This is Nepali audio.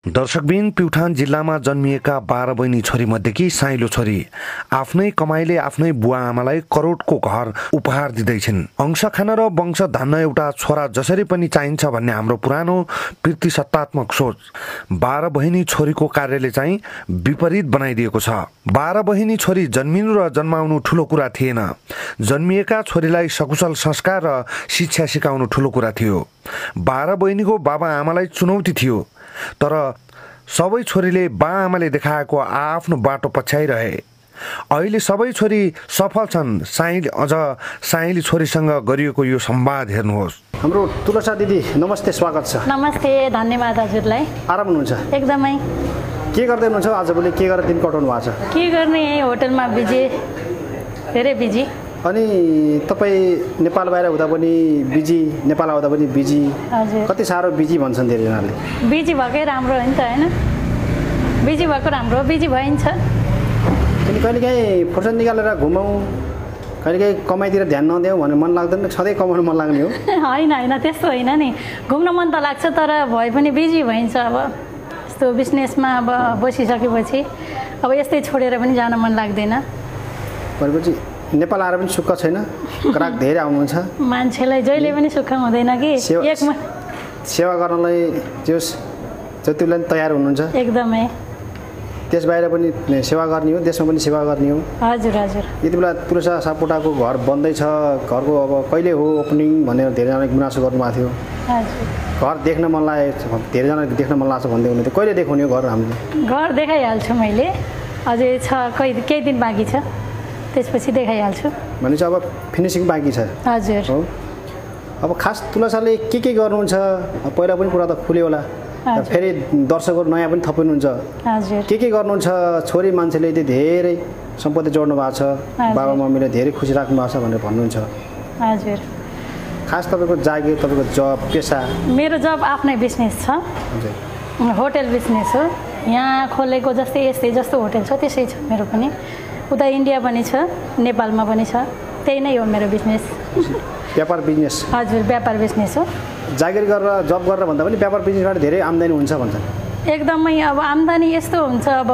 दर्शकबिन प्युठान जिल्लामा जन्मिएका 12 बहिनी छोरी मध्येकी साइलो छोरी आफ्नै कमाइले आफ्नै बुवा आमालाई करोडको घर उपहार दिँदैछिन्। अंश खान र वंश धान्न एउटा छोरा जसरी पनि चाहिन्छ भन्ने हाम्रो पुरानो प्रतिसत्तात्मक सोच 12 बहिनी छोरीको कार्यले चाहिँ विपरीत बनाइदिएको छ। 12 बहिनी छोरी जन्मिनु र जन्माउनु ठूलो कुरा थिएन, जन्मिएका छोरीलाई सकुशल संस्कार र शिक्षा सिकाउनु ठूलो कुरा थियो। 12 बहिनीको बाबा आमालाई चुनौती थियो, तर सबै छोरीले बा आमाले देखाएको आफ्नो बाटो पछ्याइरहे। अहिले सबै छोरी सफल छन्। साइली छोरीसँग गरिएको यो संवाद हेर्नुहोस्। हाम्रो तुलसा दिदी नमस्ते, स्वागत छ। नमस्ते, धन्यवाद हजुरलाई। आराम हुनुहुन्छ? एकदमै। के गर्दै हुनुहुन्छ आजभोलि? के गरेर दिन कटाउनु भएको छ? के गर्ने, होटलमा बिजी, धेरै बिजी। अनि तपाईँ नेपाल बाहिर हुँदा पनि बिजी, नेपाल आउँदा पनि बिजी। हजुर। कति साह्रो बिजी भन्छन् धेरैजनाले। बिजी भएकै राम्रो हो नि त, हैन? बिजी भएको राम्रो, बिजी भइन्छ। अनि कहिलेकाहीँ फुर्सद निकालेर घुमौँ, कहिलेकाहीँ कमाइतिर ध्यान नदेऊ भने मन लाग्दैन? सधैँ कमाउनु मन लाग्ने हो? होइन त्यस्तो होइन नि, घुम्न मन त लाग्छ, तर भए पनि बिजी भइन्छ। अब यस्तो बिजनेसमा अब बसिसकेपछि अब यस्तै छोडेर पनि जान मन लाग्दैन। भनेपछि नेपाल आएर पनि सुख छैन? ग्राहक धेरै आउनुहुन्छ? मान्छेलाई जहिले पनि सुख हुँदैन कि। सेवा गर्नलाई जति बेला पनि तयार हुनुहुन्छ? एकदमै। देश बाहिर पनि सेवा गर्ने हो, देशमा पनि सेवा गर्ने हो। हजुर हजुर। यति बेला तुलसा सापकोटाको घर बन्दैछ, घरको अब कहिले हो ओपनिङ भनेर धेरैजनाले गुनासो गर्नुभएको थियो। हजुर। घर देख्न मन लागेको, धेरैजनाले देख्न मन लाग्छ भन्दै हुनुहुन्थ्यो। कहिले देखाउने हो घर? हामीले घर देखाइहाल्छु मैले, अझै छ, केही दिन बाँकी छ, त्यसपछि देखाइहाल्छु। भनेपछि अब फिनिसिङ बाँकी छ? हजुर। हो। अब खास तुलसाले के गर्नुहुन्छ? पहिला पनि कुरा त खुल्यो होला, फेरि दर्शकहरू नयाँ पनि थपिनुहुन्छ। हजुर। के गर्नुहुन्छ? छोरी मान्छेले यति धेरै सम्पत्ति जोड्नु भएको छ, बाबा मम्मीले धेरै खुसी राख्नु भएको छ भनेर भन्नुहुन्छ। हजुर। खास तपाईँको जागिर, तपाईँको जब, पेसा? मेरो जब आफ्नै बिजनेस छ। हजुर। होटल बिजनेस हो। यहाँ खोलेको यस्तै जस्तो होटल छ त्यसै छ मेरो पनि। उता इन्डिया पनि छ, नेपालमा पनि छ। त्यही नै हो मेरो बिजनेस। व्यापार बिजनेस? हजुर, व्यापार बिजनेस हो। जागिर गरेर जब गरेर भन्दा पनि व्यापार बिजनेसबाट धेरै आम्दानी हुन्छ भन्छ? एकदमै। अब आम्दानी यस्तो हुन्छ, अब